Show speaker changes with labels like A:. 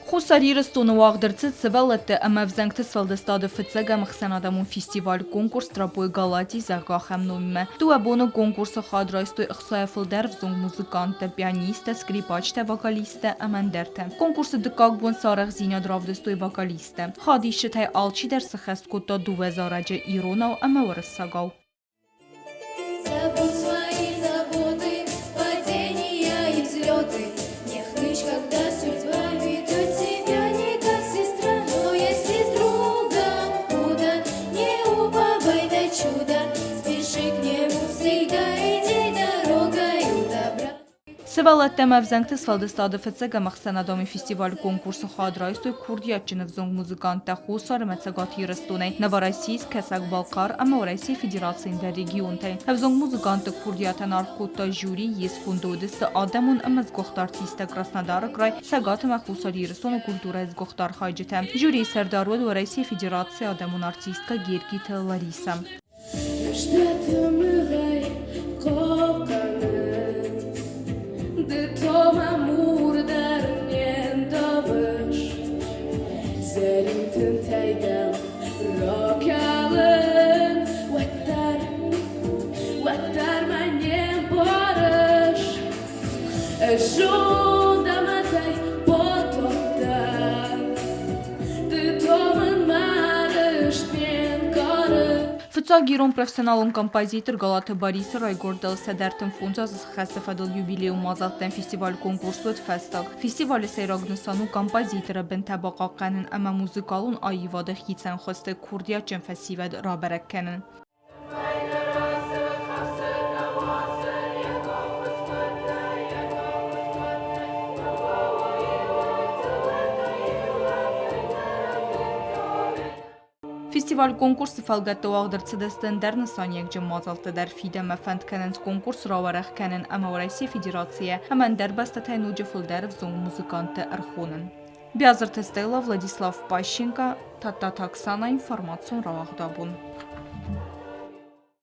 A: Хуссар Ирыстоны уагъд ӕрцыд сывӕллӕтты ӕмӕ ӕвзӕнгты сфӕлдыстады фыццӕгӕм ӕхсӕнадӕмон фестиваль-конкурс Тропой Галати, зӕгъгӕ, ахӕм номимӕ. Дыууӕ боны конкурсы хайад райстой ӕхцайӕ фылдӕр ӕвзонг музыканттӕ, пианисттӕ, скрипачтӕ, вокалисттӕ ӕмӕ ӕндӕртӕ. Конкурсы дыккаг бон сӕ арӕхдзинад равдыстой вокалисттӕ. Хайадисджытӕй алчидӕр сыххӕст кодта дыууӕ зарӕджы иронау ӕмӕ уырыссагау.
B: Забудь свои заботы, падения и взлеты. Не хнычь, когда судьба ведет тебя не как сестра. Но если с другом худо, не уповай на чудо. Спеши к нему всегда, иди дорогою добра.
A: Сывӕллӕттӕ ӕмӕ ӕвзӕнгты сфӕлдыстады фыццӕгӕм ӕхсӕнадӕмон фестиваль-конкурсы хайад райстой курдиатджын ӕвзонг музыканттӕ Хуссар ӕмӕ Цӕгат Ирыстонӕй, Новороссийск, Кӕсӕг-Балхъар ӕмӕ Уӕрӕсейы Федерацийы ӕндӕр регионтӕй. Ӕвзонг музыкантты курдиатӕн аргъ кодта жюри, йе сконды уыдысты адӕмон ӕмӕ сгуыхт артисттӕ Краснодары край, Цӕгат ӕмӕ Хуссар Ирыстоны культурӕйы сгуыхт архайджытӕ. Жюрийы сӕрдар уыд Уӕрӕсейы Федерацийы адӕмон артисткӕ Гергиты Ларисӕ.
B: Рӕстӕтымыгъӕй хъахъхъӕнынц, ды Тома мур дӕр не ндавыс. Зӕрин тынтӕй дӕм ракӕлын, уӕддӕр, уӕддӕр мӕ не мбарыс. Ӕз зонд ӕмӕ тӕй батадтӕн, ды Томын мӕ рыст не нкъарыс.
A: Фыццаг ирон профессионалон композитор Галаты Борисы райгуырдыл 135 азы схӕсты фӕдыл юбилейон мадзӕлттӕн фестиваль-конкурс уыд фӕстаг. Фестивалы сӕйраг нысан у композиторы бынтӕ бахъахъхъӕнын ӕмӕ музыкалон аивады хицӕн хуызты курдиатджын фӕсивӕд рабӕрӕг кӕнын. Фестиваль-конкурсы фӕлгӕтты уагъд ӕрцыдысты ӕндӕр нысаниуӕгджын мадзӕлттӕ дӕр. Фидӕнмӕ фӕнд кӕнынц конкурс рауӕрӕх кӕнын ӕмӕ Уӕрӕсейы Федерацийӕ ӕмӕ ӕндӕр бӕстӕтӕй ноджы фылдӕр ӕвзонг музыкантты ӕрхонын. Биазырты Стелла, Владислав Пащенко, Тадтаты Оксана, информацион рауагъд абон.